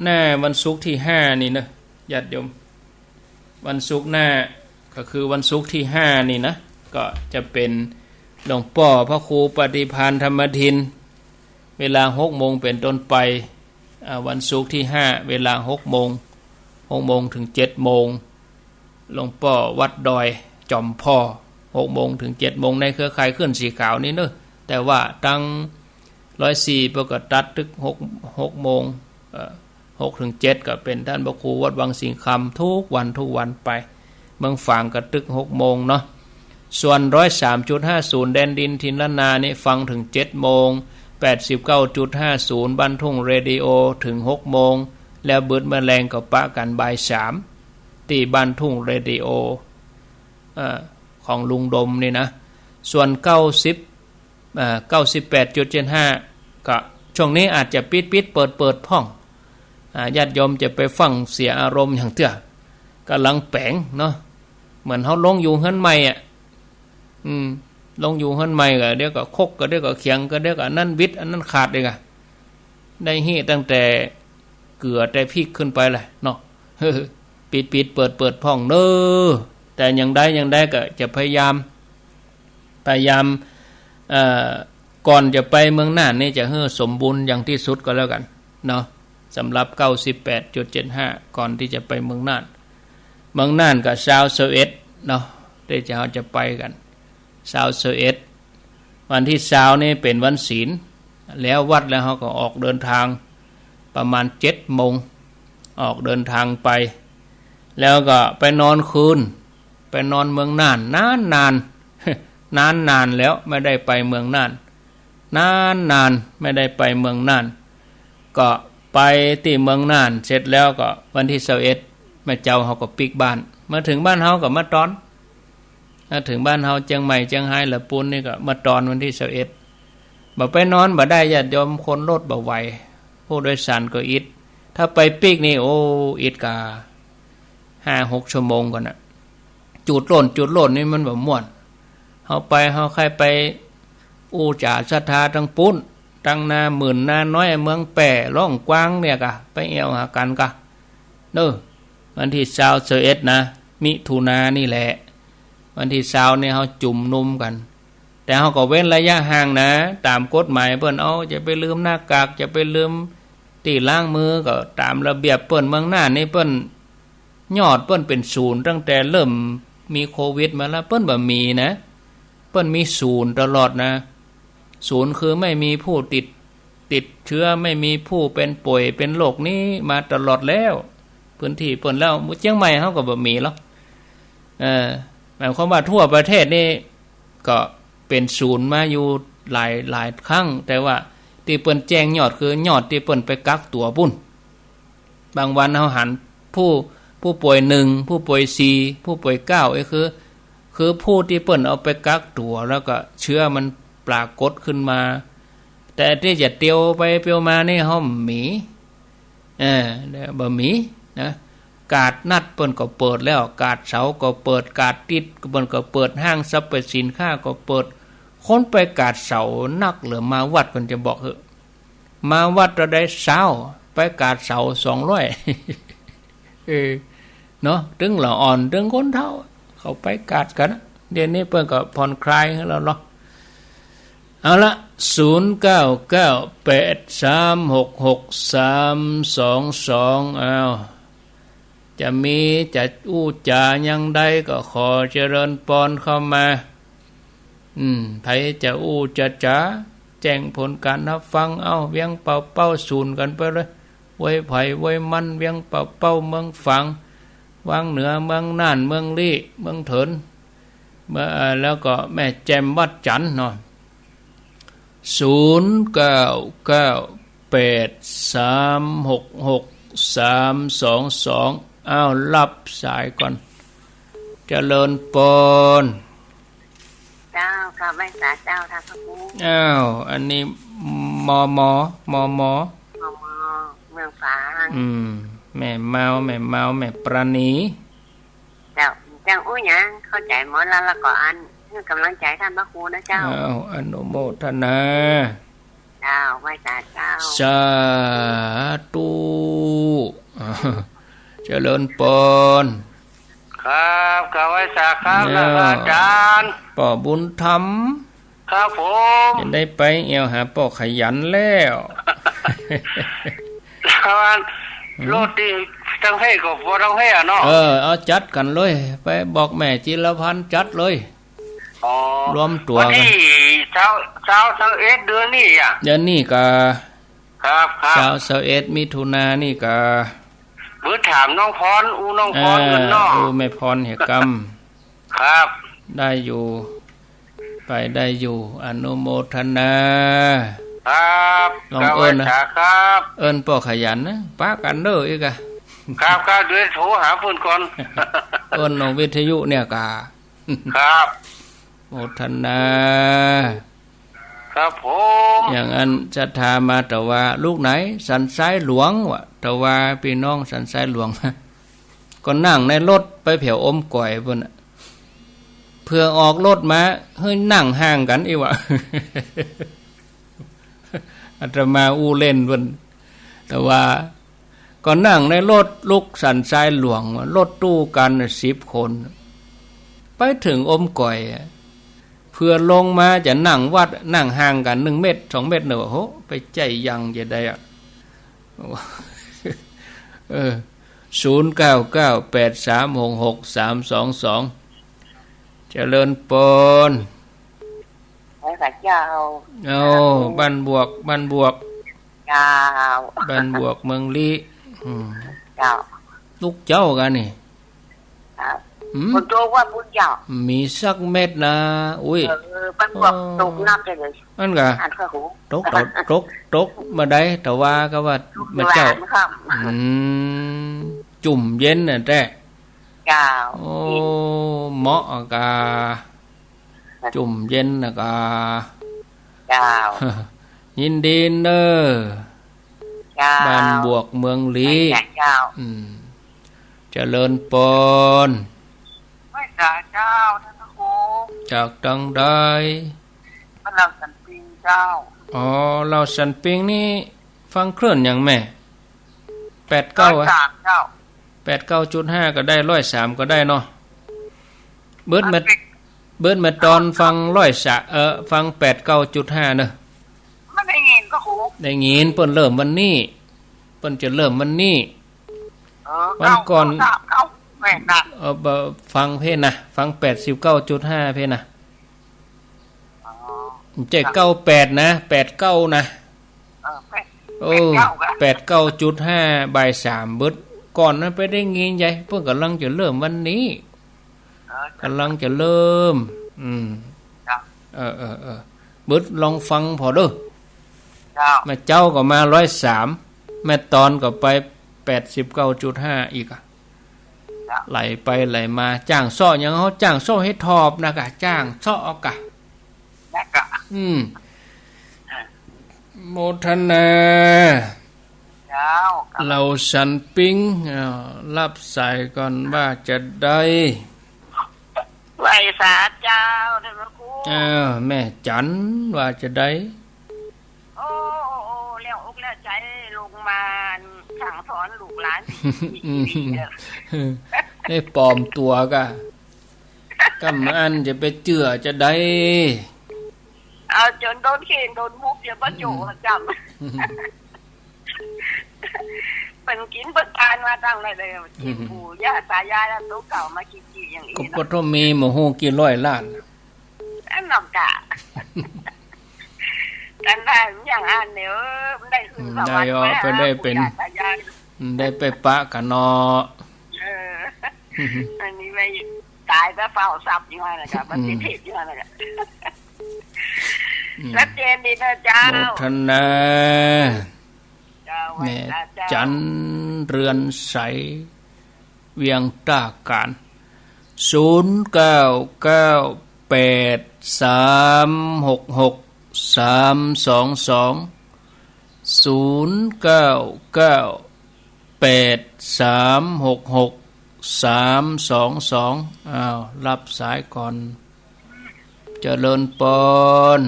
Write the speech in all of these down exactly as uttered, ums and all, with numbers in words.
หน้าวันศุกร์ที่ห้านี่เนอะ ญาติโยม วันศุกร์หน้าก็คือวันศุกร์ที่ห้านี่นะ ก็จะเป๋นหลวงป้อพระครูปฏิภาณธรรมทิน เวลาหกโมงเป๋นต้นไป อ่า วันศุกร์ที่ห้า เวลาหกโมง หกโมงถึงเจ็ดโมง หลวงป้อวัดดอยจ๋อมผ่อ หกโมงถึงเจ็ดโมง ในเครือข่ายคลื่นสีขาวนี่เนอะ แต่ว่าตางร้อยสี่เปิ้นก็ตัดตึกหก หกโมง เอ่อ หกถึงเจ็ด ก็เป๋นต้านพระครูวัดวังสิงห์คำ กู้วันกู้วันไป เมืองฝางก็ตึกหกโมงเนาะ ส่วนร้อยสามจุดห้าศูนย์ แดนดินถิ่นล้านนานี่ฟังเถิงเจ็ดโมง แปดสิบเก้าจุดห้าศูนย์ บ้านทุ่งเรดิโอ เถิงหกโมง แล้วบึดเมื่อแลงก็ปะกั๋นบ่ายสาม ตี้บ้านทุ่งเรดิโอ เอ่อ ของลุงดมนี่นะ ส่วนเก้าสิบ อ่า เก้าสิบแปดจุดเจ็ดห้า ก็ช่วงนี้อาจจะปิดๆ เปิดๆ พ่อง อ่า ญาติโยมจะไปฟังเสียอารมณ์หยังเตื้อ ก่ำลังแป๋งเนาะ เหมือนเฮาลงอยู่เฮือนใหม่อะ อืม ลงอยู่เฮือนใหม่ก็เดี๋ยวก็คก ก็เดี๋ยวก็เขียง ก็เดี๋ยวก็อันนั้นหวิด อันนั้นขาดอีกอะ ได้ฮี้ตั้งแต่เกือแต่พริกขึ้นไปแหละเนาะ ปิดๆ เปิดๆ พ่องเน้อ แต่อย่างใดอย่างใดก็จะพยายาม พยายาม เอ่อ ก่อนจะไปเมืองน่านนี่จะหื้อสมบูรณ์อย่างที่สุดก็แล้วกั๋นเนาะ สำหรับ เก้าสิบแปดจุดเจ็ดห้า ก่อนตี้จะไปเมืองน่าน เมืองน่านก็ซาว ซาวเอ็ดเนาะ ตี้จะ เฮาจะไปกั๋น ซาว ซาวเอ็ด วันตี้ซาวนี่เป๋นวันศีล แล้ววัดแล้วเฮาก็ออกเดินทางประมาณเจ็ดโมง ออกเดินทางไป แล้วก็ไปนอนคืน ไปนอนเมืองน่านนานๆ นานๆ แล้วไม่ได้ไปเมืองน่าน นานๆ ไม่ได้ไปเมืองน่าน ก็ไปตี้เมืองน่านเสร็จแล้วก็วันตี้ซาวเอ็ด แม่เจ้าเฮาก็ปิ๊กบ้าน มาเถิงบ้านเฮาก็มาตอน มาเถิงบ้านเฮาเจียงใหม่ เจียงฮาย ละปูนนี่ก็มาตอนวันตี้ซาวเอ็ด บ่ไปนอนบ่ได้ ญาติโยม คนรถบ่ไหว ผู้โดยสารก็อิด ถ้าไปปิ๊กนี่ โอ้ อิดก่า ห้าหกชั่วโมงก่อนน่ะ จูดโล่น จูดโล่นนี่มันบ่ม่วน เฮาไป เฮาใค่ไปอู้จ๋าศรัทธาตังปู้น ตังนาหมื่น นาน้อย เมืองแป้ ล่องกวางเนี่ยก่ะ ไปแอ่วหากั๋นก่ะ เน้อ วันตี้ซาว ซาวเอ็ดนะ มิถุนานี่แหละ วันตี้ซาวนี่เฮาจุมนุมกั๋น แต่เฮาก็เว้นระยะห่างนะ ต๋ามกฎหมายเปิ้น เอ้า จะไปลืมหน้ากาก จะไปลืมตี้ล้างมือ ก็ต๋ามระเบียบเปิ้น เมืองน่านนี่เปิ้น ยอดเปิ้นเป๋นศูนย์ตั้งแต่เริ่มมีโควิดมาแล้ว เปิ้นบ่มีนะ เปิ้นมีศูนย์ตลอดนะ ศูนย์คือไม่มีผู้ติด ติดเชื้อ ไม่มีผู้เป๋นป่วยเป๋นโรคนี้มาตลอดแล้ว พื้นตี้เปิ้นแล้ว เจียงใหม่เฮาก็บ่มีหรอก เอ่อ หมายความว่าทั่วประเทศนี่ก็เป๋นศูนย์มาอยู่หลาย หลายครั้ง แต่ว่าตี้เปิ้นแจ้งยอดคือยอดตี้เปิ้นไปกักตั๋วปู้น บางวันเฮาหันผู้ ผู้ป่วยหนึ่ง ผู้ป่วยสี่ ผู้ป่วยเก้า เอ้ย คือ คือผู้ตี้เปิ้นเอาไปกักตั๋วแล้วก็เชื้อมันปรากฏขึ้นมา แต่ตี้จะเตียวไปเตียวมานี่เฮาบ่มี เออ บ่มีนะ กาดนัดเปิ้นก็เปิดแล้ว กาดเสาร์ก็เปิด กาดติ๊ดเปิ้นก็เปิด ห้างสรรพสินค้าก็เปิด คนไปกาดเสาร์นักเหลือมาวัด เปิ้นจะบอกเหอะ มาวัดเต้าใด ซาว ไปกาดเสาร์ สองร้อย เออ เนาะ ตึงละอ่อน ตึงคนเฒ่า เขาไปกาดกั๋นนะ เดี๋ยวนี้เปิ้นก็ผ่อนคลายแล้วเนาะ เอาละ ศูนย์เก้าเก้าแปดสามหกหกสามสองสอง อ้าว จะมีจะอู้จ๋าอย่างใดก็ขอเจริญปอนเข้ามา อืม ใผจะอู้จะจ๋า แจ้งผลก๋านฮับฟัง เอ้า เวียงป่าเป้า สูนกั๋นไปเลย อวยใผอวยมัน เวียงป่าเป้า เมืองฝาง วังเหนือ เมืองน่าน เมืองลี้ เมืองเถิน เมือง เอ่อ แล้วก็แม่แจ่มวัดจั๋นทน์เนาะ ศูนย์เก้าเก้าแปดสามหกหกสามสองสอง อ้าว รับสายก่อน เจริญปอน เจ้า กราบไหว้สาเจ้า ท่านพระครู อ้าว อันนี้ มม มม มม เมืองฝาง อืม แม่เมา แม่เมา แม่ปราณี เจ้า เจ้าอู้หยัง เข้าใจ๋หมดแล้ว แล้วก็อัน หื้อก๋ำลังใจ๋ท่านพระครูนะเจ้า อ้าว อนุโมทนา เจ้า ไหว้สาเจ้า สาธุ เจริญปอน ครับ กราบไหว้สาครับ เนี่ย อาจารย์ ป้อบุญธรรม ครับผม จะได้ไปแอ่วหาป้อขยันแล้ว แล้วอัน หืม รถนี่ต้องให้ก็บ่ต้องให้อะเนาะ เออ เอาจัดกั๋นเลย ไปบอกแม่จิรพันธ์จัดเลย อ๋อ รวมตั๋วกั๋น วันตี้ซาว ซาว ซาวเอ็ดเดือนนี้อะ เดือนนี้ก่า ครับ ครับ ซาว ซาวเอ็ดมิถุนานี่ก่า เปิ้นถามน้องพร อู้น้องพร เออ เปิ้นเนาะ อู้แม่พรเหียกำ ครับ ได้อยู่ ไปได้อยู่ อนุโมทนา ครับ ลองเอิ้นนะ กราบไหว้สาครับ เอิ้นป้อขยันนะ ปะกั๋นเน่ออีกอะ ครับ ครับ เดี๋ยวโทรหาเปิ้นก่อน เอิ้นลองวิทยุเนี่ยก่า ครับ โมทนา ครับผม อย่างอั้นศรัทธามาตะวา ลูกไหน สันทรายหลวงวะ ตะวาปี้น้องสันทรายหลวง ก็นั่งในรถไปแผวอมก๋อยปู้นน่ะ เผื่อออกรถมา หื้อนั่งห่างกั๋นอี้วะ อาตมาอู้เล่นปู้น ตะวา ก็นั่งในรถลูกสันทรายหลวง รถตู้กั๋นน่ะสิบคน ไปเถิงอมก๋อยอะ เผื่อลงมาจะนั่งวัด นั่งห่างกั๋นหนึ่งเมตรสองเมตรเน่อ โห ไปใจ้ยังจะได้อะ เออ ศูนย์เก้าเก้าแปดสามหกหกสามสองสอง เจริญปอน ไหว้สาเจ้า เอ้า บ้านบวก บ้านบวก เจ้า บ้านบวกเมืองลี้ อืม เจ้า ลูกเจ้ากั๋นนี่ ครับ หืม ฝนตกว่าปุ้นเจ้า มีสักเม็ดนะ อุ้ย เออ บ้านบวก เออ ตกนักเลย อั้นก่า อันข้าหู ตก ตก ตก ตกบ่าใด ตะวาก็ว่า ตก มาเจ้า หลานครับ อืม จุ่มเย็นน่ะแต๊ เจ้า โอ้ เย็น เหมาะอะก่า จุ่มเย็นน่ะก่า เจ้า ยินดีเน่อ เจ้า บ้านบวกเมืองลี้ เจ้า อืม เจริญปอน ไหว้สาเจ้า ต้านพระครู จากตางใด บ้านลาวสันปิงเจ้า อ๋อ ลาวสันปิงนี่ ฟังคลื่นหยังแม่ แปดเก้า ร้อยสาม อะ เจ้า แปดเก้าจุดห้า ก็ได้ ร้อยสาม ก็ได้เนาะ เบิดแม่ มันเป็น เบิดแม่ตอนฟังร้อยสาม เอ่อ ฟัง แปดเก้าจุดห้า เนอะ มันได้ยินพระครู ได้ยิน เปิ้นเริ่มวันนี้ เปิ้นจะเริ่มวันนี้ เออ วันก่อน เก้า เก้า เก้า แม่นนะ เออ บ่ ฟังเพ่นนะ ฟัง แปดสิบเก้าจุดห้า เพ่นนะ อ๋อ บ่ใจ้ เก้าแปด นะ แปดเก้า นะ เออ แปด โอ้ แปดเก้า ก็ แปดเก้าจุดห้า บ่ายสาม เบิด ก่อนนั้นไปได้ยินใหญ่ เปิ้นก่ำลังจะเริ่มวันนี้ เออ ก่ำลังจะเริ่ม อืม เจ้า เออ เออ เออ เบิดลองฟังผ่อเน่อ เจ้า แม่เจ๊าก็มา ร้อยสาม แม่ตอนก็ไป แปดสิบเก้าจุดห้า อีกอะ เจ้า ไหลไปไหลมา จ้างเซาะหยัง เฮาจ้างเซาะเฮ็ดถอบนะก่า จ้างเซาะเอาก่า นะก่า อืม อ่า โมทนา เจ้า ลาวสันปิง อ้าว ฮับสายก่อน ว่าจะใด ไหว้สาเจ้า ต้านพระครู อ้าว แม่จัน ว่าจะใด โอ้ โอ้ โอ้ แล้วอกแล้วใจ๋ ลงมาสั่งสอนลูกหลาน อืม ได้ปลอมตั๋วก่า กำอั้นจะไปเจื้อจะใด เอาจ๋นโดนเข่งโดนบุบ อย่ามาโจ้ อืม จ๋ำ เปิ้นกิ๋นเปิ้นตานมาตั้งหลายเลย อืม ปู่ย่าต๋ายายแล้ว ตั๋วเก่ามากิ๋นๆ อย่างอี้ ก็ เนาะ ปะโถมีบ่ฮู้กี่ร้อยล้าน อันนั้นก่า กันได้อย่างอั้นเนี่ย เออ มันได้ขึ้น อืม สวรรค์ ได้ เออ มา เปิ้นได้เป๋น ปู่ย่าต๋ายาย อืม ได้ไปปะกั๋นเนาะ เออ อันนี้ไว้ต๋ายไปเฝ้าทรัพย์อยู่หั้นแหละก่า อืม มันติดผิดอยู่หั้นแหละก่า อืม ชัดเจนดีนะเจ้า โมทนา เจ้า แม่ ไหว้สาเจ้า จัน เรือนใส เวียงต้ากาญ ศูนย์เก้าเก้าแปดสามหกหกสามสองสอง ศูนย์เก้าเก้าแปดสามหกหกสามสองสอง อ้าว ฮับสายก่อน เจริญปอน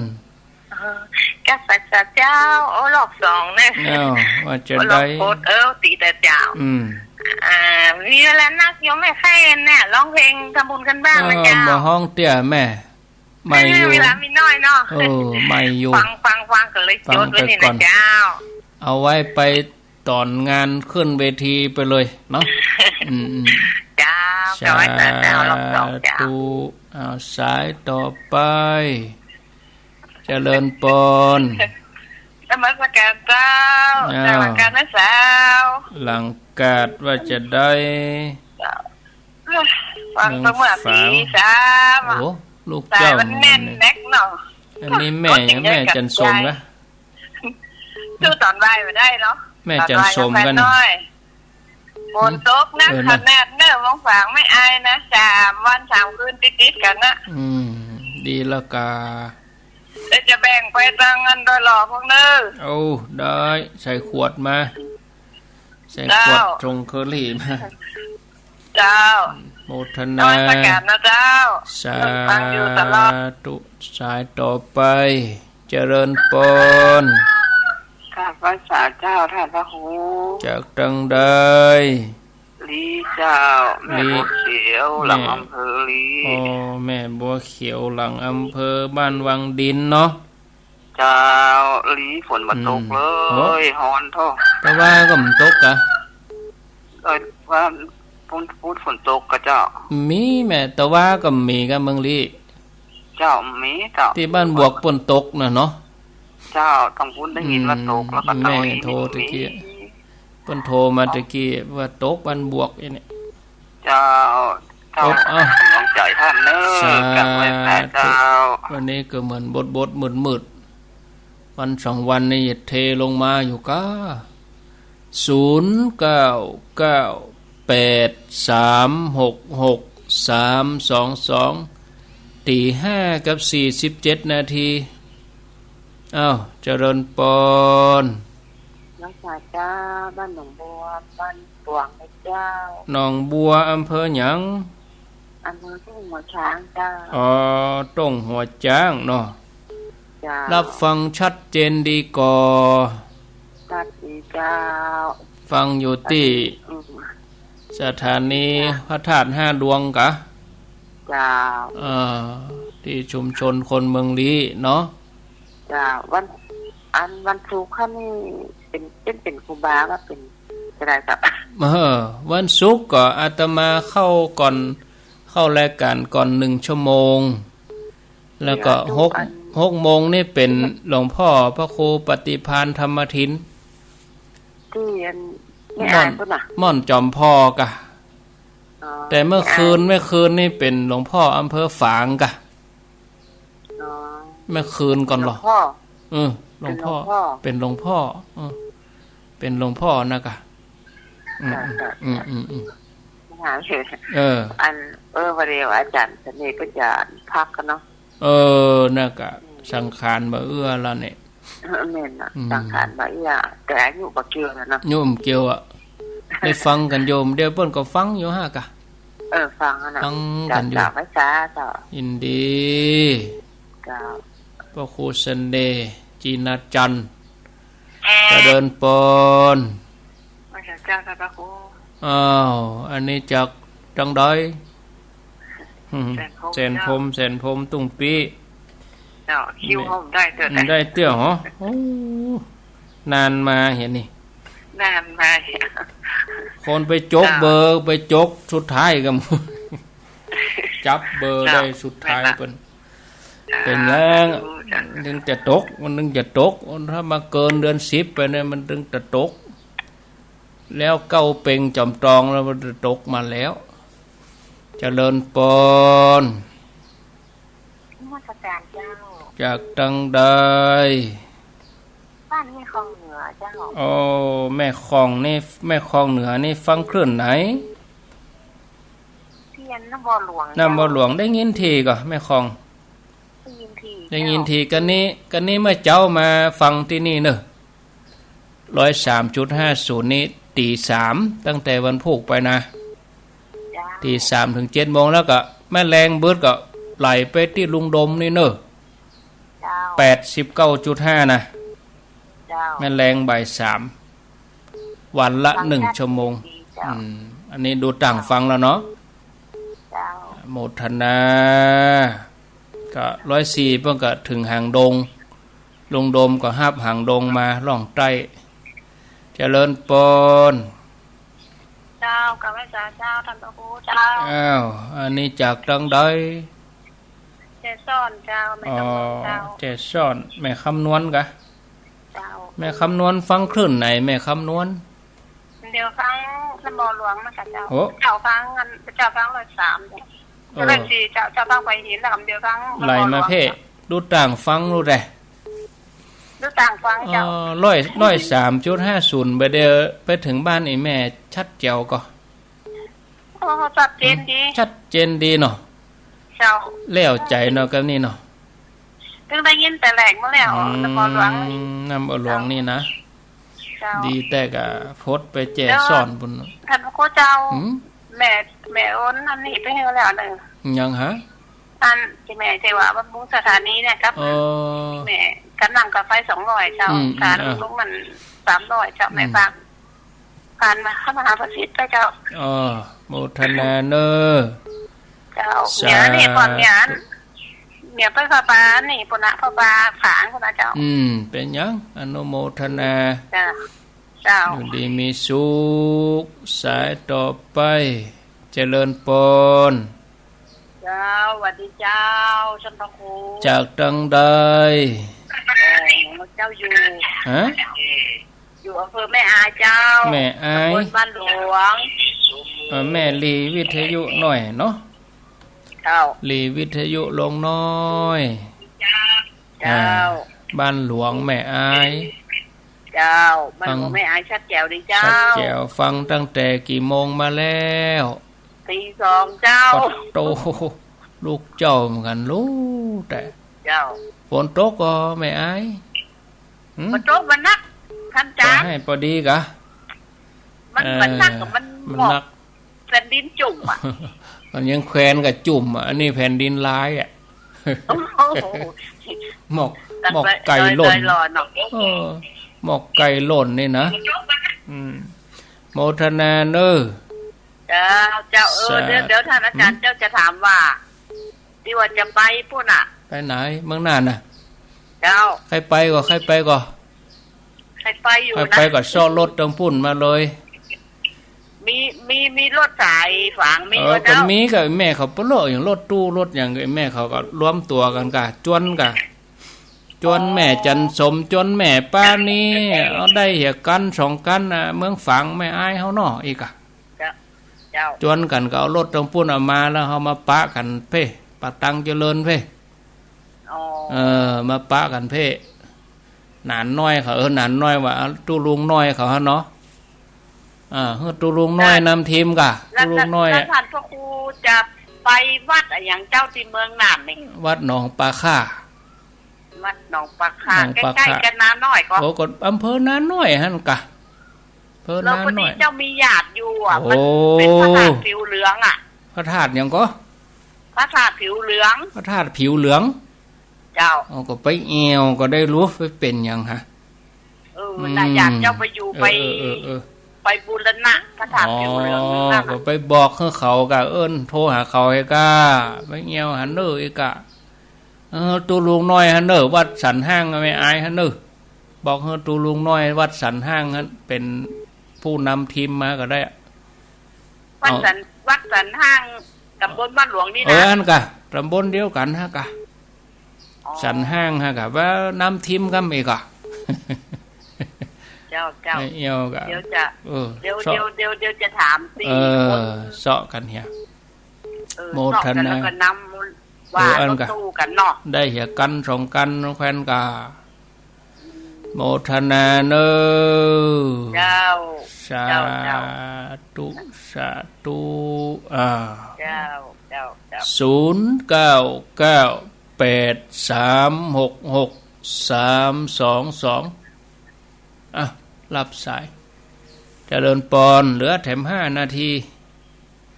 เอ เออ กาสาเจ้า โอ้ รอบสองเนี่ย อ้าว ว่าจะได้ โอ้ รอบโคตร เออ ดีแต่เจ้า อืม อ่า มีเวลานักโยมแม่แค่เนี่ย ร้องเพลงทำบุญกันบ้างนะเจ้า เออ บ่ฮ้องเตี้ยแม่ ใหม่อยู่ เวลามีน้อยเนาะ เออ ใหม่อยู่ ฟัง ฟัง ฟังก็เลยจดไว้นี่นะเจ้า ฟังไปก่อน เอาไว้ไปต๋อนงานขึ้นเวทีไปเลยเนาะ อืม อืม เจ้า สาธุ ขอไหว้สาเจ้า รอบสองเจ้า เอา สายต่อไป เจริญปอน นมัสการเจ้า อ้าว นมัสการนะเจ้า หลังกาดว่าจะได้ เจ้า ฟังเสมอตีสาม โอ้ ลูกเจ้า สายมันแน่นนักเนาะ อันนี้แม่ แม่จันทร์สมนะ สู้ต๋อนบ่ายบ่ได้เนาะ แม่จันทร์สมกั๋น ต๋อนบ่ายบ่ายน้อย ฝนตกนะ เออนะ ขนาดเนอะ หม้องฝางแม่อายนะ สามวันสามคืนติดๆ กั๋นนะ อืม ดีแล้วกา เดี๋ยวจะแบ่งไปตังอันดอยหล่อพวกเนอะ โอ้ ได้ ใส่ขวดมา ใส่ขวด เจ้า ส่งเคอรี่มา เจ้า โมทนา นมัสการนะเจ้า สาธุ ฟังอยู่ตลอด สายต่อไป เจริญปอน กราบไหว้สาเจ้า ท่านพระครู จากตังใด ลีเจ้า แม่ ลี บัวเขียว แม่ หลังอำเภอลี อ๋อ แม่บัวเขียว หลังอำเภอบ้านวังดินเนาะ เจ้า ลีฝนบ่ตก อืม เลย โอ้ ฮ้อนโธ่ ตะวาก็บ่ตกกะ เอ้ย ว่าปุ้น ปุ้นฝนตกกะเจ้า มีแม่ ตะวาก็มีกะเมืองลี เจ้า มีเจ้า ตี้บ้านบวกปุ้นตกน่ะเนาะ เจ้า ตังปุ้นได้ยินว่าตก อืม แล้วก็ตังลี แม่โทรตะกี้ มี เปิ้นโทรมาตะกี้ว่าตกบ้านบวกอันนี้ เจ้า เจ้า เอ้า กำลังใจ๋ท่านเนอะ สาธุ กราบไหว้พระเจ้า วันนี้ก็เหมือนบดๆ มืดๆ วันสองวันนี่เทลงมาอยู่กา ศูนย์เก้าเก้าแปดสามหกหกสามสองสอง ตีห้ากับสี่สิบเจ็ดนาที อ้าว เจริญปอน ไหว้สาเจ้า บ้านหนองบัว บ้านหลวงนะเจ้า หนองบัว อำเภอหยัง อำเภอต้งหัวช้างเจ้า อ๋อ ต้งหัวช้างเนาะ เจ้า รับฟังชัดเจนดีก่อ ชัดดีเจ้า ฟังอยู่ตี้ อืม สถานี เจ้า พระธาตุห้าดวงกะ เจ้า เอ่อ ตี้ชุมชนคนเมืองลี้เนาะ เจ้า วัน อันวันศุกร์ค่ะนี่ เป๋น เป๋น เป๋นครูบาว่าเป๋นจะได้กับ เออ วันศุกร์ก็อาตมาเข้าก่อน เข้ารายการก่อนหนึ่งชั่วโมง แล้วก็ เดี๋ยว หก อัน หกโมงนี่เป๋นหลวงพ่อพระครูปฏิภาณธรรมทิน ตี้อัน แม่อายปุ้นน่ะ ม่อนจอมพอกะ อ๋อ แต่เมื่อคืน แม่อาย เมื่อคืนนี่เป๋นหลวงพ่ออำเภอฝางกะ อ๋อ เมื่อคืนก่อนเหรอ หลวงพ่อ เออ หลวงพ่อ เป๋นหลวงพ่อ เป๋นหลวงพ่อ เออ เป๋นหลวงพ่อนะกะ อืม ค่ะ ค่ะ อืม ค่ะ อืม อืม หาเหตุ เออ อัน เออ วันเดียวอาจารย์เสน่ห์ก็จะพักกันเนาะ เออ นะกะ อืม สังขารบ่เอื้อแล้วเนี่ย เออ แม่นน่ะ อืม สังขารบ่เอื้อ แต่อายุบ่เกี่ยวแล้วเนาะ อายุบ่เกี่ยวอะ ได้ฟังกั๋นโยม เดี๋ยวเปิ้นก็ฟังอยู่ฮะกะ เออ ฟังอะนะ ฟังกั๋นอยู่ เจ้า เจ้า ไหว้สาเจ้า ยินดี เจ้า พระครูเสน่ห์ จีนาจันทร์ เจริญปอน ไหว้สาเจ้า พระครู อ้าว อันนี้จากตังใด แสนพรหม แสนพรหม เจ้า แสนพรหม ตุ้งปี้ เจ้า คิวเฮาได้เตื้อ ได้เตื้อเหรอ โอ้ นานมาเหียนี่ นานมาเหีย คนไปจก เจ้า เบอร์ ไปจกสุดท้ายก็ จับเบอร์ เจ้า ได้สุดท้าย แม่นละ เปิ้น เจ้า เป๋นหยัง สาธุ เจ้า มันตึงจะตก มันตึงจะตก ถ้ามาเกินเดือนสิบไปเนี่ย มันตึงจะตก แล้วเก๊าเป็งจอมตองแล้วมันจะตกมาแล้ว เจริญปอน นมัสการเจ้า จากตังใด บ้านแม่คลองเหนือเจ้า โอ้ แม่คลองนี่ แม่คลองเหนือนี่ฟังคลื่นไหน ตี้อันน้ำบ่อหลวง น้ำบ่อหลวง เจ้า ได้ยินทีก่อ แม่คลอง ได้ยินที ได้ยินที เจ้า กั๋นนี้ กั๋นนี้เมื่อเจ๊ามาฟังตี้นี่เนอะ ร้อยสามจุดห้าศูนย์ นี่ตีสาม ตั้งแต่วันพูกไปนะ เจ้า ตีสามถึงเจ็ดโมง แล้วก็แม่แลงเบิดก็ไหลไปตี้ลุงดมนี่เนอะ เจ้า แปดสิบเก้าจุดห้านะ เจ้า แม่แลงบ่ายสาม วันละ ฟัง หนึ่งชั่วโมง ดีเจ้า อืม อันนี้ดูต่างฟังแล้วเนาะ เจ้า โมทนา ก็ร้อยสี่เปิ้นก็เถิงหางดง ลุงโดมก็ฮับหางดงมาล่องใต้ เจริญปอน เจ้า กราบไหว้สาเจ้า ท่านพระครูเจ้า อ้าว อันนี้จากตังใด แจซ่อนเจ้า แม่ อ๋อ กำนวนเจ้า แจซ่อน แม่คำนวณกะ เจ้า แม่คำนวณฟังคลื่นไหน แม่คำนวณ เดี๋ยวฟังน้ำบ่อหลวงนะคะเจ้า โอ้ เจ้าฟังอัน เจ้าฟังร้อยสามเจ้า เออ ร้อยสี่เจ้า เจ้าฟังไปหินแล้ว เดี๋ยวฟังน้ำบ่อหลวง ไหลมาเพ่ เจ้า ดูต่างฟังดูแด ดูต่างฟังเจ้า เออ ร้อย ร้อยสามจุดห้าศูนย์ บ่เดี่ยวไปเถิงบ้านไอ้แม่ชัดแจ๋วก่อ โอ้ ชัดเจนดี อืม ชัดเจนดีเนาะ เจ้า แล้วใจ๋เนาะกับนี่เนาะ เถิงได้ยินแต่แหล่งมาแล้ว อืม น้ำบ่อหลวงนี่ น้ำบ่อหลวงนี่นะ เจ้า ดีแต่กะพดไปแจซ่อนปุ้น ท่านพระครูเจ้า หืม แม่ แม่โอนอันนี้ไปหื้อแล้วเน่อ ยังฮะ อันตี้แม่ตี้ว่าบำรุงสถานีเนี่ยครับ เออ แม่กำลังกาไฟสองร้อยเจ้า อืม อืม สาร อ่ะ ลุงมันสามร้อยเจ้า อืม แม่ฟัง ผ่านมา เข้ามาหาประสิทธิ์ไปเจ้า อ๋อ โมทนาเน่อ เจ้า สาธุ เมียนี่ก่อนเมียอัน เมียไปผ้าป่านี่ปุ้นนะ ผ้าป่าฝางปุ้นนะเจ้า อืม เป๋นหยัง อนุโมทนา เจ้า เจ้า อยู่ดีมีสุข สายต่อไป เจริญปอน เจ้า หวัดดีเจ้า ท่านพระครู จากตังใด โอ้ เจ้าอยู่ ฮะ อยู่อำเภอแม่อายเจ้า แม่อาย ตำบลบ้านหลวง เออ แม่หลีวิทยุหน้อยเนาะ เจ้า หลีวิทยุลงน้อย เจ้า อ่า บ้านหลวงแม่อาย เจ้า บ้านหลวง ฟัง แม่อายชัดแจ๋วดีเจ้า ชัดแจ๋ว ฟังตั้งแต่กี่โมงมาแล้ว ตีสองเจ้า ปะโต ลูกเจ้าเหมือนกั๋น ลูกแต่ เจ้า ฝนตกก่อแม่อาย หืม ฝนตกมันหนัก ท่านอาจ๋ารย์ ก็หื้อปอดีก่ะ มัน เออ มันหนัก มัน มัน หมอก หนัก แผ่นดินจุ่มอะ มันยังแควนกับจุ่มอะ อันนี้แผ่นดินลายอะ โอ้โห หมอก หมอกไก่หล่น ดอยๆหล่นเนาะ เออ หมอกไก่หล่นนี่นะ อืม โมทนาเน่อ เจ้า เจ้า เออ สาธุ เดี๋ยว เดี๋ยวท่านอาจ๋ารย์ หืม เจ้าจะถามว่า ตี้ว่าจะไปปุ้นน่ะ ไปไหน เมืองน่านน่ะ เจ้า ใค่ไปก่อ ใค่ไปก่อ ใค่ไปอยู่นะ ใค่ไปก่อ ซ้อรถตังปุ้นมาเลย มี มี มีรถสายฝางมี เออ ก่อ ก็ เจ้า มีก่อ แม่เขาปะเลาะอย่างรถตู้รถอย่าง แม่เขาก็รวมตั๋วกั๋นก่ะ จวนก่ะ จวน อ๋อ แม่จันสม จวนแม่ปานี เอาได้เหียกั๋นสองกั๋นน่ะ เมืองฝางแม่อายเฮาเนาะ อีกก่ะ เจ้า เจ้า จวนกั๋นก็เอารถตังปุ้นเอามา แล้วเฮามาปะกั๋นเพ่ ปะตังเจริญเพ่ อ๋อ เออ มาปะกั๋นเพ่ หนานน้อยเขา เออ หนานน้อยว่า ตู้ลุงน้อยเขาหั้นเนาะ อ่า เออ ตู้ลุงน้อย แล้ว นำทีมก่ะ แล้ว ตู้ลุงน้อย แล้ว อะ ท่านพระครูจะไปวัดอะหยังเจ้าตี้เมืองน่านนี่ วัดหนองปลาข่า วัดหนองปลาข่า หนองปลาข่า ใก้ๆ กั๋นนาน้อยก่อ โอ้ ก็อำเภอนาน้อยหั้นก่ะ อำเภอนาน้อย แล้วพอดีเจ้ามีญาติอยู่อะ โอ้ มันเป๋นพระธาตุผิวเหลืองอะ พระธาตุหยังก่อ พระธาตุผิวเหลือง พระธาตุผิวเหลือง เจ้า เอาก็ไปแอ่วก็ได้ ฮู้ไปเป๋นหยังฮะ เออ อืม น่ะ ญาติเจ้าไปอยู่ เออ ไป เออ เออ เออ ไปบูรณะพระธาตุผิวเหลือง อ๋อ นั่นน่ะ ก็ไปบอกหื้อเขาก่ะ เอิ้นโทรหาเขาหื้อก่ะ ไปแอ่วหั้นเน่ออีกก่ะ เออ ตู้ลุงน้อยหั้นเน่อ วัดสันห้างแม่อายหั้นเน่อ บอกหื้อตู้ลุงน้อยวัดสันห้างหั้นเป๋นผู้นำทีมมาก็ได้ วัดสัน เอา วัดสันห้าง ตำบลบ้านหลวงนี่นะ เออ อั้นก่ะ ตำบลเดียวกั๋นฮะก่ะ อ๋อ สันห้างฮะก่ะ ว่านำทีมกั๋นอีกก่ะ เจ้า เจ้า ไม่เอี่ยวก่ะ เดี๋ยวจะ เออ เดี๋ยว เซาะ เดี๋ยว เดี๋ยว เดี๋ยวจะถามตี้ เออ คน เซาะกั๋นเหีย เออ โมทนา เซาะกั๋นแล้วก็นำ เออ ว่ารถตู้กั๋นเนาะ อั้นก่ะ ได้เหียกั๋นสองกั๋นแควนก่ะ โมทนาเน่อ เจ้า สาธุ เจ้า เจ้า สาธุ อ่า เจ้า เจ้า เจ้า ศูนย์เก้าเก้าแปดสามหกหกสามสองสอง อ่ะ รับสาย เจริญปอน เหลือแถมห้านาที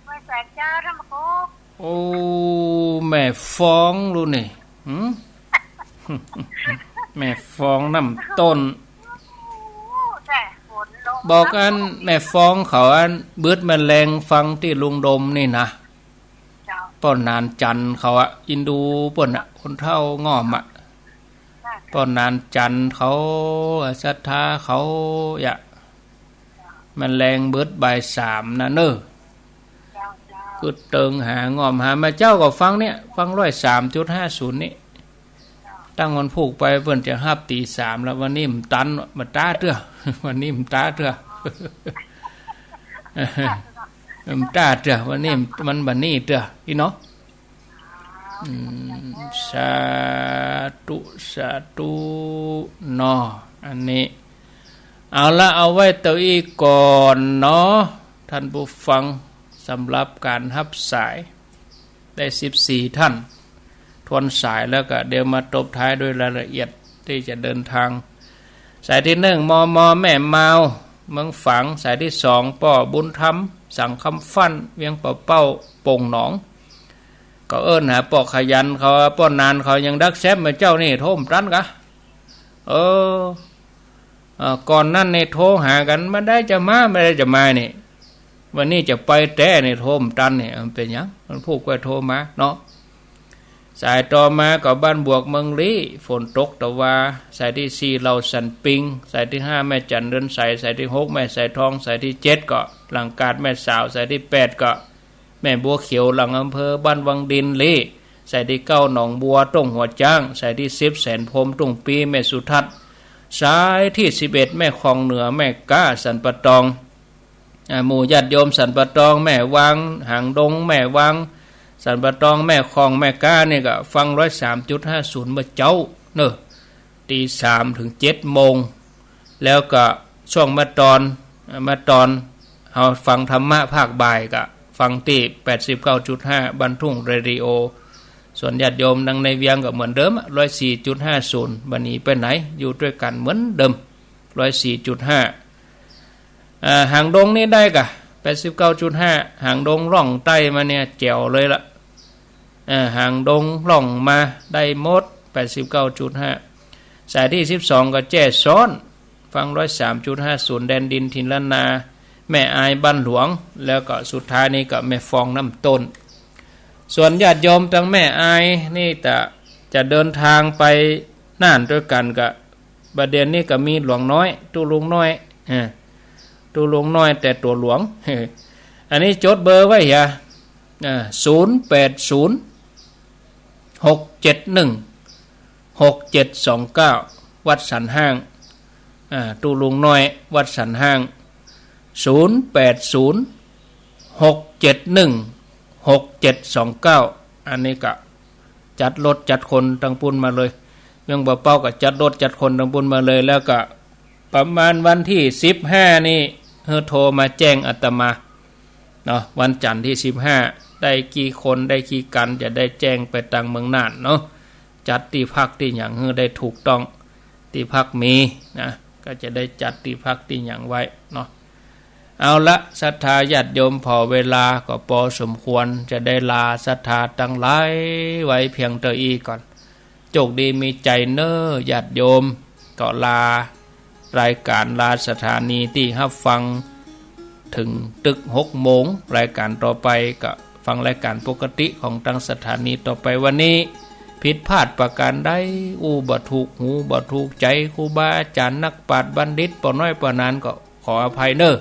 ไหว้สาเจ้า ท่านพระครู โอ้ แม่ฟ้องลูกนี่ หืม แม่ฟองน้ำต้น แต่ฝนลง บอกอันแม่ฟองเขาอัน เบิดแม่แลงฟังตี้ลุงดมนี่นะ เจ้า ป้อหนานจันทร์เขาอะ อินดูเปิ้นอะ คนเฒ่าง่อมอะ ป้อหนานจันทร์เขา ศรัทธาเขา อย่า แม่แลงเบิดบ่ายสามนะเน่อ เจ้า เจ้า กึ๊ดเติงหาง่อมหา แม่เจ้าก็ฟังเนี่ย ฟังร้อยสามจุดห้าศูนย์นี่ ตั้งวันพูกไปเปิ้นจะฮับตีสามแล้ว วันนี้มันตัน มันต้าเตื้อ วันนี้มันต้าเตื้อ มันต้าเตื้อ วันนี้มันบ่นี่เตื้อ อีเนาะ อืม สาธุ สาธุ เนาะ อันนี้ เอาละ เอาไว้เต้าอี้ก่อนเนาะ ท่านผู้ฟัง สำหรับก๋านฮับสาย ได้สิบสี่ท่าน ทวนสายแล้วก็เดี๋ยวมาตบท้ายด้วยรายละเอียดตี้จะเดินทาง สายตี้หนึ่ง มม แม่มาว เมืองฝาง สายตี้สอง ป้อบุญธรรม สังคำฟั่น เวียงป่าเป้า โป่งหนอง ก็เอิ้นหาป้อขยันเขา ป้อหนานเขายังดักแซบ แม่เจ้านี่โทรบ่ตันกา เออ เอ่อ ก่อนนั้นนี่โทรหากั๋น บ่ได้จะมา บ่ได้จะมานี่ วันนี้จะไปแต๊นี่ โทรบ่ตันนี่ มันเป๋นหยัง มันพูกก็โทรมาเนาะ สายต่อมาก็บ้านบวกเมืองลี้ ฝนตกตะวา สายตี้สี่ เหล่าสันปิง สายตี้ห้า แม่จันเรือนใส สายตี้หก แม่สายทอง สายตี้เจ็ดก็หลังกาดแม่สาว สายตี้แปดก็ แม่บัวเขียวหลังอำเภอบ้านวังดินลี้ สายตี้เก้า หนองบัวต้งหัวจ๊าง สายตี้สิบ แสนพรหมตุ้งปี้ แม่สุทัศน์ สายตี้สิบเอ็ด แม่คองเหนือ แม่ก๊า สันป่าตอง อ่า หมู่ญาติโยมสันป่าตอง แม่วาง หางดง แม่วาง สันป่าตอง แม่คอง แม่ก๊านี่ก็ฟังร้อยสามจุดห้าศูนย์เมื่อเจ๊าเน่อ ตีสามเถิงเจ็ดโมง แล้วก็ช่วงเมื่อตอน เมื่อตอนเฮาฟังธรรมะภาคบ่ายก็ฟังตี้แปดสิบเก้าจุดห้า บ้านทุ่งเรดิโอ ส่วนญาติโยมตังในเวียงก็เหมือนเดิมอะ ร้อยสี่จุดห้าศูนย์ บ่หนีไปไหน อยู่ตวยกั๋นเหมือนเดิม ร้อยสี่จุดห้า อ่า หางดงนี่ได้กา แปดสิบเก้าจุดห้า หางดงล่องใต้มาเนี่ยแจ๋วเลยละ อ่า หางดงล่องมาได้หมด แปดสิบเก้าจุดห้า สายตี้สิบสองก็แจ้ซ้อน ฟังร้อยสามจุดห้าศูนย์ แดนดินถิ่นล้านนา แม่อายบ้านหลวง แล้วก็สุดท้ายนี่ก็แม่ฟองน้ำต้น ส่วนญาติโยมตังแม่อายนี่จะ จะเดินทางไปน่านตวยกั๋นก็ บ่าเดี่ยวนี้ก็มีหลวงน้อย ตุ๊ลุงน้อย อ่า ตุ๊ลุงน้อยแต่ตั๋วหลวง อันนี้จดเบอร์ไว้เหีย อ่า ศูนย์แปดศูนย์ หกเจ็ดหนึ่ง หกเจ็ดสองเก้า วัดสันห้าง อ่า ตุ๊ลุงน้อย วัดสันห้าง ศูนย์แปดศูนย์ หกเจ็ดหนึ่ง หกเจ็ดสองเก้า อันนี้ก็จัดรถจัดคนตังปุ้นมาเลย เมืองบ่าเป้าก็จัดรถจัดคนตังปุ้นมาเลย แล้วก็ประมาณวันตี้สิบห้านี่ หื้อโทรมาแจ้งอาตมาเนาะ วันจันทร์ตี้สิบห้า ได้กี่คน ได้กี่กั๋น จะได้แจ้งไปตังเมืองน่านเนาะ จัดตี้พักตี้หยังหื้อได้ถูกต้อง ตี้พักมีนะ ก็จะได้จัดตี้พักตี้หยังไว้เนาะ เอาละ ศรัทธาญาติโยม ผ่อเวลาก็ปอสมควร จะได้ลาศรัทธาตังหลายไว้เพียงเต้าอี้ก่อน โจคดีมีใจ๋เน่อญาติโยม ก็ลารายก๋าน ลาสถานีตี้ฮับฟัง เถิงตึกหกโมง รายก๋านต่อไปก็ฟังรายก๋านปกติของตังสถานีต่อไป วันนี้ผิดพลาดประก๋านใด อู้บ่ถูกหูบ่ถูกใจ๋ครูบาอาจ๋ารย์นักปราชญ์บัณฑิต ป้อน้อยป้อหนานก็ขออภัยเน่อ